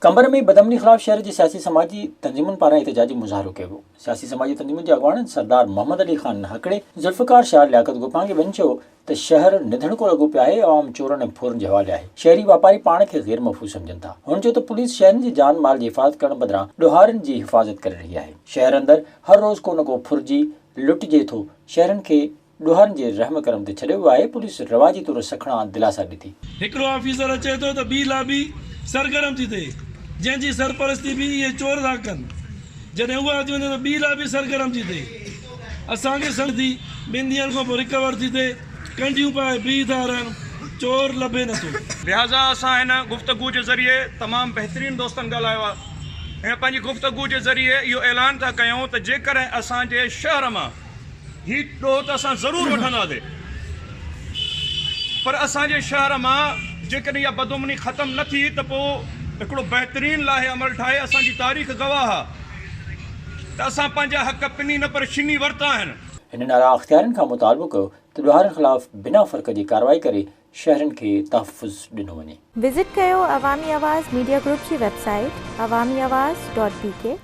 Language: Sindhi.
قمبر ۾ بدامني خلاف شهر جي سياسي سماجي تنظيمن پاران احتجاجي مظاهرو ڪيو ويو. سياسي سماجي تنظيمن جي اڳواڻن سردار محمد علي خان هڪڙي، ذوالفقار شاهه، لياقت گوپانگ ۽ ٻين چيو ته شهر نڌڻڪو لڳو پيو آهي، عوام چورن ۽ ڦورن جي حوالي آهي، شهري واپاري پاڻ کي غير محفوظ سمجهن ٿا. هن چيو ته پوليس شهرين جي جان مال جي حفاظت ڪرڻ بدران ڏوهارين جي حفاظت ڪري رهي آهي، شهر اندر هر روز ڪو نه ڪو ڦرجي، لٽجي ٿو، شهرين کي ڏوهارين جي رحم ڪرم تي ڇڏيو ويو آهي، پوليس رواجي طور سکڻا دلاسا ڏي ٿي. هڪڙو آفيسر اچي ٿو ته ٻي لابي سرگرم ٿي ٿئي، جنهن جي سرپرستي به اهي چور ٿا ڪن. جڏهن اها اچي وڃي ته ٻي لابي سرگرم ٿي ٿئي. اسان کي سمجهه ٿي، ٻن ڏينهن کان پوء رڪور ٿي ٿئي، ڪنڍيون پائي بيهي ٿا رهن، چور لڀي نه ٿو. لهٰذا اسان هن گفتگو جي ذريعي تمام بهترين دوستن ڳالهايو آهي ۽ پنهنجي گفتگو جي ذريعي اهو اعلان ٿا ڪيون ته جيڪڏهن اسان جي شهر مان هي ڏوهه ته اسان ضرور وٺنداسين پر اسان جي شهر مان جيڪڏهن اها بدامني ختم نه ٿي ته پوء هڪڙو بهترين لاهي عمل ٺاهي اسان جي تاريخ گواهه آهي ته اسان پنهنجا حق پني نه پر ڇني ورتا آهن. هنن اعليٰ اختيارين کان مطالبو ڪيو ته ڏوهارين خلاف بنا فرق جي ڪارروائي ڪري شهرين کي تحفظ ڏنو وڃي. وزٽ ڪيو عوامي آواز ميڊيا گروپ جي website Awami Awaz dot B K.